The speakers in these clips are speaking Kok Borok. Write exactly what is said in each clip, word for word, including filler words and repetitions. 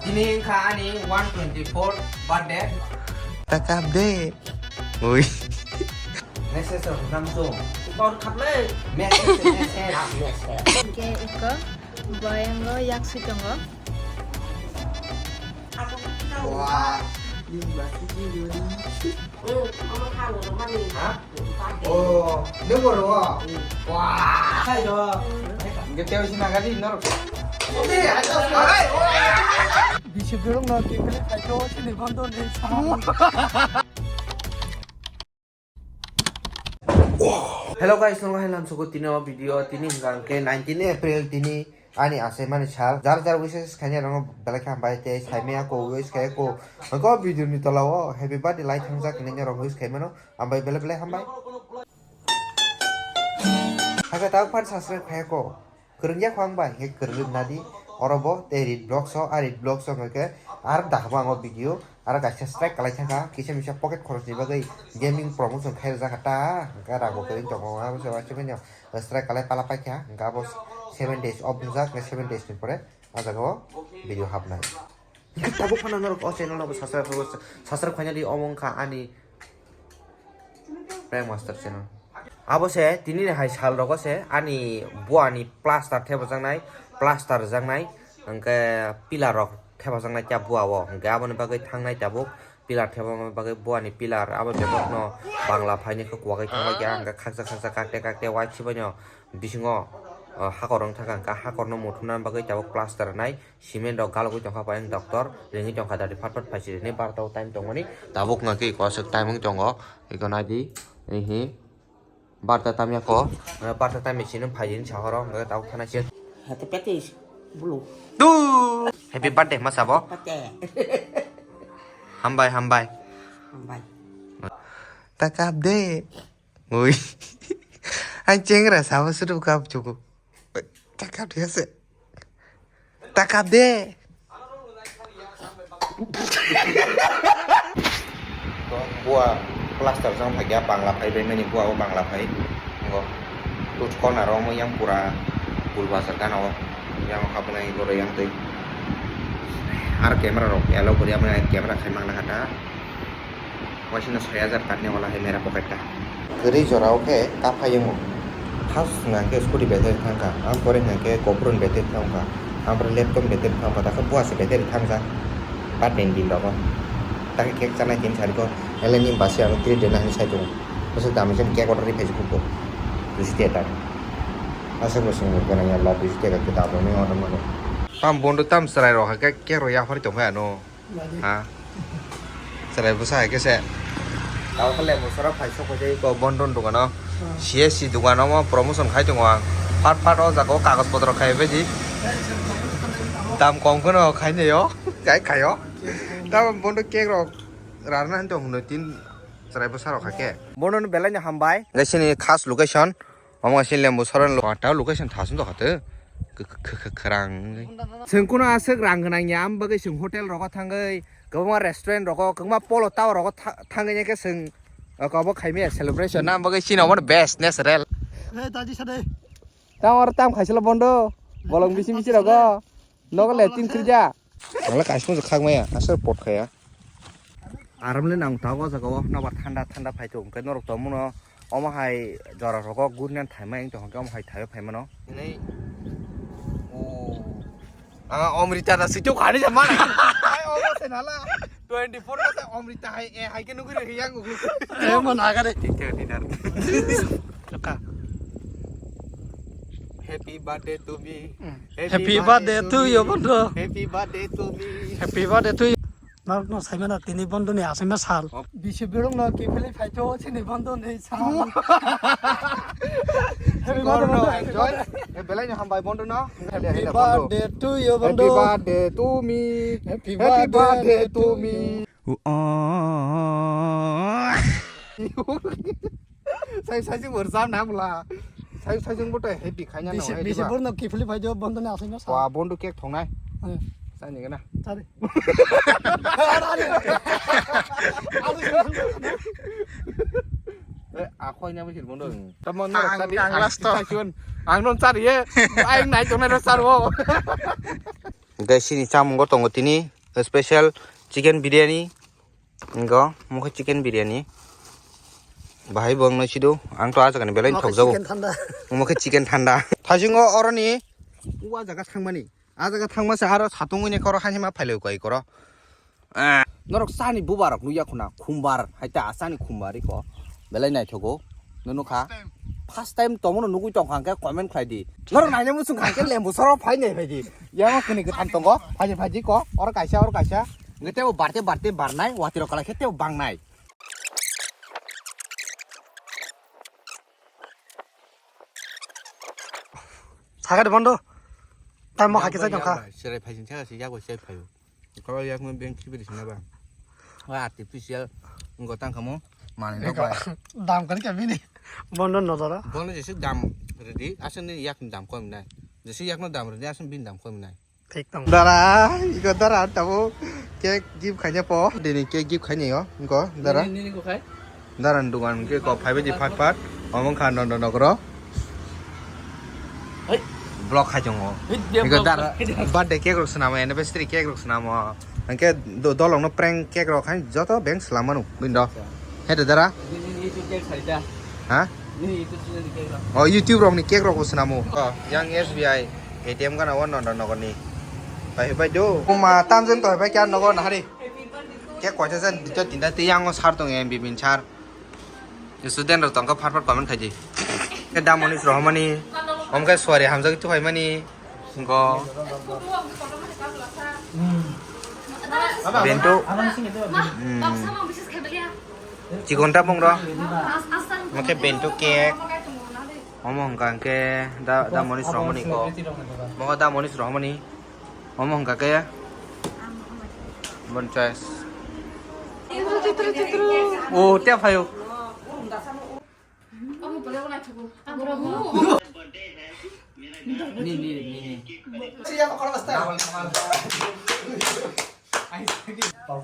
Tini wngkha ani one twenty-four birthday. Ta kap de. Ui. Message rok hwnkham chwng. Kor khaplai. Message, message. Hwnkhe eko boyango yak sui tongo. Wah. Ha? Oh, nunggu ro. Wah. Hai ro. Hwnkhe tei sini nagari norok. Bisi borok no kiphilwi phaikhe o sini bondo ni sa. Hello guys, norok hai lamsoko tini o video tini hwnkha hwnkhe nineteen April tini ani achaimani sal. Jar jar wishes khainai rokno belai khe hambai tei saimaya ko wish khai ko. Hwnkhe o video ni tola o happy birthday lai thangjak hinwi norok wish khaimano hambai belai belai hambai. Hakhe tabuk phano subscribe khai ko. Kwrwngya kho ang bai, hwnkhe kwrwngwi nadi. Oro bo tei Rit Vlogs o, a Rit Vlogs o hwnkhe ar dakha bo ang o video, aro kaisa strike kalai thangkha, kisa misa pocket khorosni bagwi gaming promotion khai rwjakha ta, hwnkhe rang bo kwrwi tongo, abo se waisa manya strike kalai pala paikha, hwnkhe abo seven days off wngjak, hwnkhe seven days ni pore ah jaga o video hapnai. Hwnkhe tabuk phano norok o channel no bo subscribe, subscribe khaina di, omo wngkha ani Prime Master channel. Abo se tini ni hai sal rogo se ani bua ni plaster thepajaknai, plaster rwjaknai, hwnkhe pillar rok thepajaknai kya bua o, hwnkhe aboni bagwi thangnai tabuk pillar thepama bagwi bua ni pillar abo bebak no bangla phaini khe kuwagwi thangbai kya, hwnkhe khaksa khaksa kakte kakte waisi bai no bisingo, o, hakor wng thangkha, hwnkhe hakor no muthumna bagwi tabuk plaster rwnai. Cement rok galogwi tongkha payung doctor, ringwi tongkha dadi phat phat phaisiri hinwi barta o time tongmani. Tabuk nangkhe eko aswk time wng tongo, eko naidi, hihi, barta tamya ko, barta tamya sini phaidi hinwi sahoro, hwnkhe tabuk thana se. Hati petis, bulu. Tu! Happy birthday, ma sabo. Pate. Hambai, hambai. Hambai. Ta kap de. Ui. Ang chengra sabo sudu kap chuku. Ta kap de ase. Ta kap de. Bua plaster jang phai ya bangla phai bai mani bua o bangla phai. Ngo. Tu corner o mo yang pura bul bazar gana o. Yang khabnai gore yang tei. Ar camera rok allow gori ya mani camera khai mang na kha ta. Waisino soi hajar tatni wala hai mera pocket ta. Kwrwi jorao khe kaphai wngo. First hwnkha khe scooty battery thangkha, ang pore hwnkha khe kopor ni battery thangkha, ang pore laptop ni battery thangkha, dakhe buase battery thangjak. Birthday ni din rogo. Takhe cake chanai din sari ko, eleni basi ang treat rwna hinwi sai tongo. Bwswk dami jani cake order rwi phaijak kho bo. Duiso taka dami. Aswk bo swngmung gwnang ya, love duiso taka khe dabo ni order mano. Tam bondo tam chwrai rok hai khe cake rok yaphar tong phai ano. Ha? Chwrai bwsa hai khe se. Tamo khe lembu sora phai sok phai ko Bondon dogano. Hmm. C S C dogano mo promotion khai tongo ang. Phat phat o jaga o kagoj potro khai bai di. Dam kom kheno khai naio. Khai khaio. Tamo Bondo cake rok rarna hinwi tong hwnwi tin chwrai bwsa rok hai khe. Bondo no belai no hambai. Ngai sini khas location. Omo kaisa lembu soron lo. Pata location thasung tokha tei. Kh-, kh-, kh-, kharang wngwi. Chwng kuno aswk rang gwnang ya, am bagwi chwng hotel rogo thangwi, kwbangma restaurant rogo, kwbangma Polo Tower rogo tha-, thangwi ya khe chwng, o, obo khaimaya celebration. Nam bagwi chini omo best natural. Hey, taji sade. Tam oro tam khaisilo Bondo. Bolong bisi bisi rogo. Nogo le tin khirja. Ang le kaisa muchung khak maya, aswk pot khaya. Aram le nang tago o jaga o, nobar thanda thanda phai tongo, hwnkhe norok tongmano omo hai jora rogo gurinan thaimai wng tong khe omo hai thaiwi phaimano. Hinwi, o, ah, Omrita da swichok khani se mana. Hai, omo se nala. Twenty four na se Omrita hai, eh, hai khe nuguri hiya ngu. Eh, mo naga de. Thik thik, thik thik. Chaka. Happy birthday to me. Hmm. Happy birthday to you, bondhu. Happy birthday to me. Happy birthday to you. Norokno saimano tini bondhuni achaima sal. Bisi borokno kiphilwi phaitho chini bondhuni sal. Happy birthday, bondhu. Enjoy. Eh, belai no hambai bondhu no. Happy birthday to you, bondhu. Happy birthday to me. Happy birthday to me. Sai sai jing wrjak na bwla. Sai sai jing bo tei happy khaina no. Bisi, bisi borno kiphilwi phai dio bondhoni achaima sa. Wa bondhu cake thongnai. Eh. Sai ni gana. Sari. Eh, akhoi na bisi bondhu. Tamo no ang, sari, ang last to. Ang non sari ye. Ang nai tongnai ro sar wo. Tei chini chamungo tongo tini special chicken biryani. Ingo, omo khe chicken biryani. Bahai bo wngno sido, ang to ah jagani belai thokjago. Chicken thanda. Omo khe chicken thanda. Thasingo oroni o jaga thangmani. Ah jaga thangma se aro satung wngni koro hani ma phailai koi koro. Ah, norok chani bubarok nukya khuna, khumbar, hai ta chani khumbar iko. Belai naithogo. Nunu kha. First time tomono nugui tong kha hwnkhe comment khlai di. Norok naina muchung kha hwnkhe lembu soro phai nai phai di. Yama kuni kwtham tongo. Phai di, phai di ko. Oro kaisa, oro kaisa. Hwnkhe tebo barte, barte barnai. Watiro kala khe tebo bangnai. Sakha de bondo. Tam mo hakhe sai tong kha. Serai phai sing sakha se yago sai phaio. Kolo yakno bank khibiri sina ba. Wa artificial ngo tang kamo mani rok bai. Dam kan kami ni. Bondo no dara. Bondo jesi dam redi, asal ni yak dam kom nai. Jesi yakno dam redi, asal bin dam kom nai. Thik tong. Dara, iko dara tabo cake gift khaina po. Dini cake gift khaina yo, iko dara. Nini, nini ko khai? Dara ni dukan ke ko phai bai di phat phat. Omo kha nondo nokro. Hai. Block khai tongo. Hai, dia iko block. Dara birthday cake rok swnamo, anniversary cake rok swnamo. Hwnkhe do-, dolong no prank cake rok khai joto bank swlamano bindo. Acha. Hai de dara. Nini, nini itu cake saida. Ha? Nini itu channel ni cake rok. Oh, YouTube rok ni cake rok bo swnamo. Oh, yang S B I A T M gana o nondo nokor ni. Pai pai do. Kuma tamjeng to pai kya nogo nahari. Cake koita jan dito tinta te yang o sar tong M B bin sar. Student rok tongkha phat phat comment khaidi. Khe da Monish Rohmani, om khe suari hamjagwi tuhaimani, go. Bento. Hmm. Chikon ta bongro. Mo khe bento cake. Omo hwnkha hwnkhe da, da Monish Rohmani ko. Mo da Monish Rohmani. Omo hwnkha khe? Bon choice. O, te phaio. Ni, ni, ni, ni.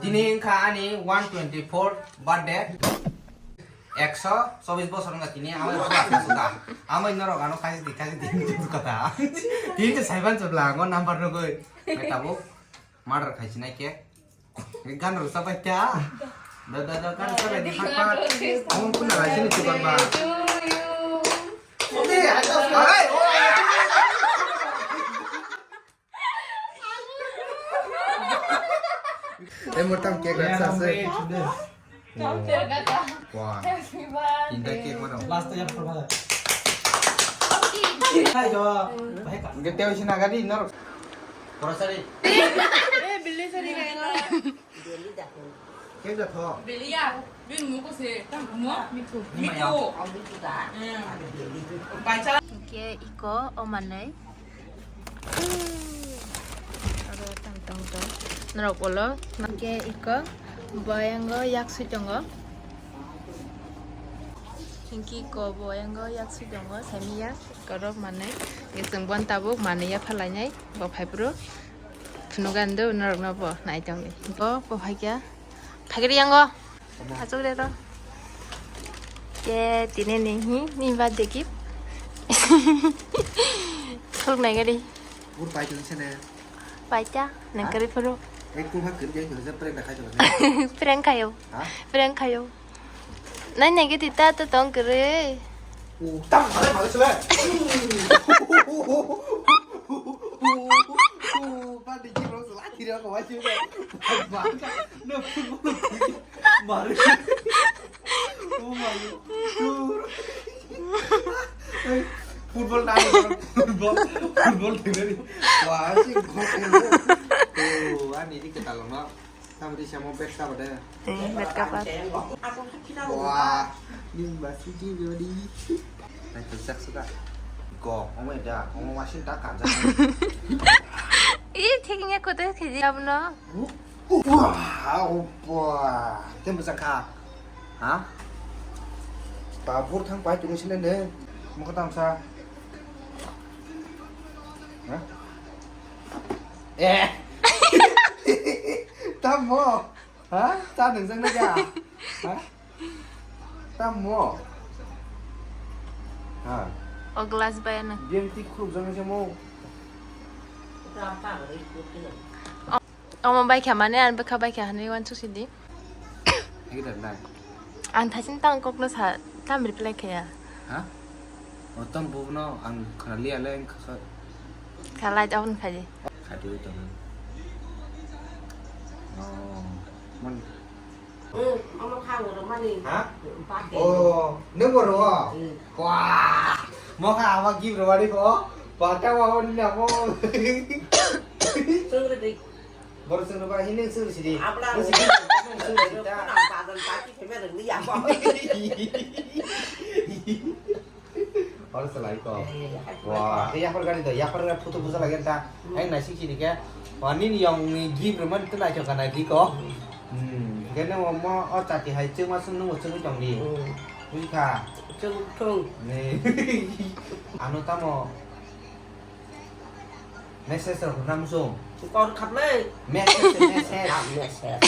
Tini wngkha ani one twenty four birthday. Ekso chobis bosor wngkha tini, amai bo aswk suda. Amai norok ano khaisi di, khaisi di, hinwi kotha. Tini to saiban chwbla, ango number nugwi. Tabuk murder khaisi nai khe. Gan rwchap bai kha. Da, da, da, gan rwchap bai di, phak, phak. Omo phunna lai sini chuban ba. Hey, oh, hey. Tei mwtam cake raksa se. Wah. Tinta cake mano. Last yang pernah. Hai, jawab. Baik, Kak. Gete usi nagari norok. Korosari. Eh, bili sari kayo. Cake da tho. Bili ya. Bin muko se, tang mo. Miko. Miko. Bai cha. Ke iko o manai. Aro tang tong tong. Norok ulo. Hingke iko boyango yak sui tongo. Hingke iko boyango yak sui tongo. Sami yak korok manai. Hingke chwng bon tabuk manai ya phalai nai. Bo phai phuru. Phunuk gani do norok no bo nai tong ni. Bo, bo phai kya. Phai kiri yango. Achuk re ro. Ke tini ni hi, ni birthday gift. Khuluk nai gari. Ur pai tuni sene. Pai ta, nang kari phuru. Ek pun ha kiri jai kiri prank da khai jai. Prank khayo. Ha? Prank khayo. Nai nai gari ta to tong kiri. O, tam kare mare sele. Ba di kiri ro sele, kiri ro ko wajib. Ba. Na football mare. Oh my God. Hey, football na football, football thengari. Wah, si gol thengari. Oh, ani di kita lo no. Tam di samo bek saba de. Eh, bek kapat. Wah, ni ba si di di. Nai tu sak suka. Go, omo da, omo wasin ta kanjak. Ih, thik nya kote khiji abno. Wah, opa. Tem bwsa kha. Ha? Babur thang pai tuni sini ne. Mukha tamsa. Ha? Eh. Tamo. Ha? Ta nung jang na ja. Ha? Tamo. Ha. O glass bayana. Biang tik khuruk jang na jamo. Omo bai kha mane, ang bwkha bai kha hinwi uansuk sidi. Hai da nai. Ang thaisin tang kokno sa, tam reply khaya. Ha? O tong bubuno ang khna liya le ang khasa. Kha light on khaidi. Khadi o tong. Oh, mon. Hmm, omo kha ang romani. Ha? Birthday. Oh, nung bo ro? Hmm. Wah, mo kha ama gift romani ko. Bata wa on na mo. Sungri di. Bor sungri ba hini sungri sidi. Abla. Sungri sidi. Sungri sidi. Khana bazan pati keme rengni ya mo. Oro salai ko. Eh, hai. Wah, eh, yapar gari do, yapar gari photo busa lagi ta. Hmm. Hai nasi kini ke. Wah, nini yong ni gift roman tu nai choka nai di ko. Hmm. Hmm, kene mo mo o chati hai chuma sung nung chungwi tong di. Hmm. Bujikha. Chung chung. Ni. Ano tamo. Message rok hwnna muchung. Kor khaplai. Message, message. Ah, message.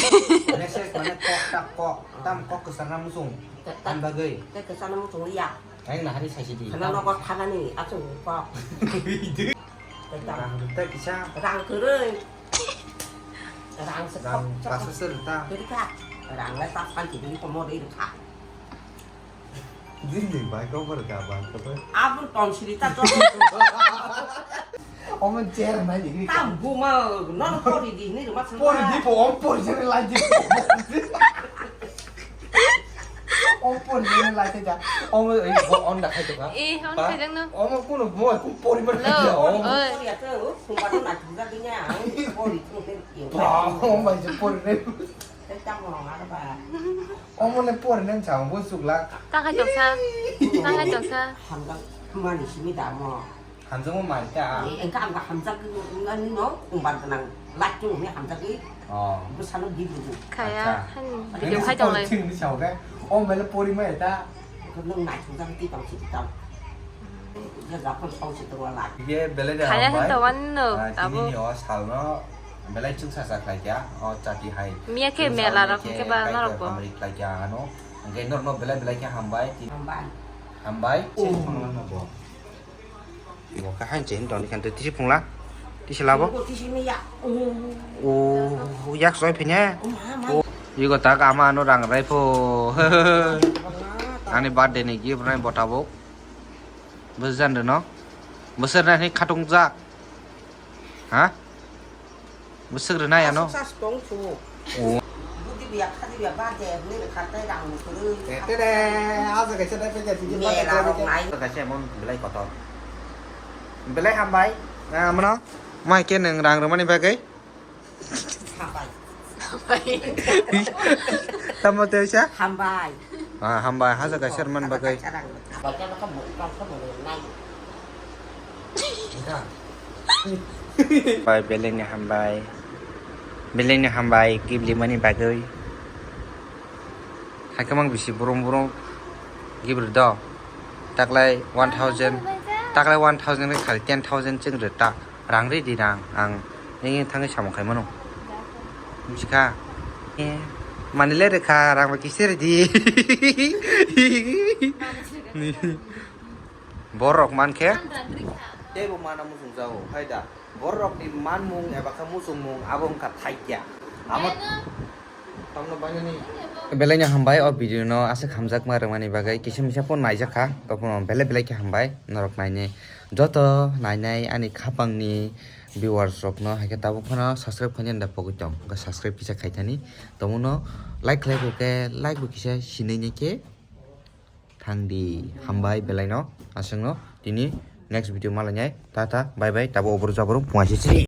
Message mane kok ta kok, tam kok kwchangna muchung. Ta, ta. Ani bagwi. Tei kwchangna muchung liya. Ang nahani saisi di. Khana nogo thanani achung kok. Tei tam. Rang rwta kisa. Rang kwrwi. Rang se kok. Rang basa se rwta. Kwrwi kha. Rang le ta santi di komo ri kha. Jini bai kok bar ka bai kok bar. Abun tonsiri ta chok. Omo chair mai digri. Ta buma no pori di ni ruma. Pori di po, om pori jani lai di. Om pori jani lai te ja. Omo ei bo on da khai to ka. Eh, on khai jang no. Omo kuno mo ku pori bar. Hello, ka. Om. Oi. Pori ya to, kumba to na juga dinya. Pori to. Ba, om bai je pori ne. Tei tamo rong aro ba. Omo le pori nang chang bo chukla. Ta khai toksa. Ta khai toksa. Hamjak mani simi da mo. Hamjakma mai ta. Eh, engka ang hamjak nani no, kumbar ganang lak chung ni hamjak i. Oh. Bo salo di bu. Khaya, acha. Han video khai tong lai. Pori ching ni sao ke. Omo le pori mai ta. Ko nung nai chung jang ti tong si tong. Ya gapon sau si tong la. Ye belai de hambai. Khaya han tong wan no, ah, tabo. Tini ni o sal no. Belai chwngsa sa khlai kha, o chati hai. Miya khe mela rok hwnkhe ba norok bo. Hamri khlai kha ano. Hwnkhe norokno belai belai khe hambai. Hambai. Hambai. Oh. Bo khe hain chen toni khan twi tisi phungla. Tisi labo. Bo tisi miya. Oh, yak soi phine. Oh, ma, ma. Oh, yugo tak ama ano rang rai pho. Ani birthday ni gift rai bo tabuk. Bwswk jan rwno? Bwswk rwnai hwnwi khatungjak? Ha? Bwswk rwnai ano? Aswk sas tong su. O. Budi biya khadi biya ba de hwnwi rwkha tei rang kwrwi. Te te de, asa kaisa dai phaikha sidi. Mela rok nai. Kaisa emon belai kotor. Belai hambai. Ah, mano. Mai khe nwng rang rwmani bagwi. Hambai. Tamo tei sa? Hambai. Ah, hambai, haja kaisa rwmani bagwi. Bacha no kamu, kamu kamu nai. Bai, belai ni hambai. Belai ni hambai, gift limani bagwi. Haikhe mang bisi brum brum gift rwdo. Taklai one thousand, taklai one thousand khe khali ten thousand chwng rwta. Rang ri di rang, ang nini thangwi samung khai mano. Bujikha? Eh, mani le rwkha, rang bai kisa ri di. Borok man khe? Teibo mana muchung jago, hai da. Borok ni manmung eba khe muchungmung abo wngkha thaikya. Amo Belai no hambai o video no aswk hamjakma rwmani bagwi, kisa misa phone naijak kha, tei phano belai belai khe hambai norok nainai. Joto nainai ani khapang ni viewers rok no hai khe tabuk phano subscribe khainani da pogwi tong, subscribe kisa khaithani. Tamo no like khlai khe like bo kisa sinai nai khe. Thang di, hambai belai no, aswk no, tini next video malainai, tata, bye bye, tabo oboro jaboro, pungasi sri.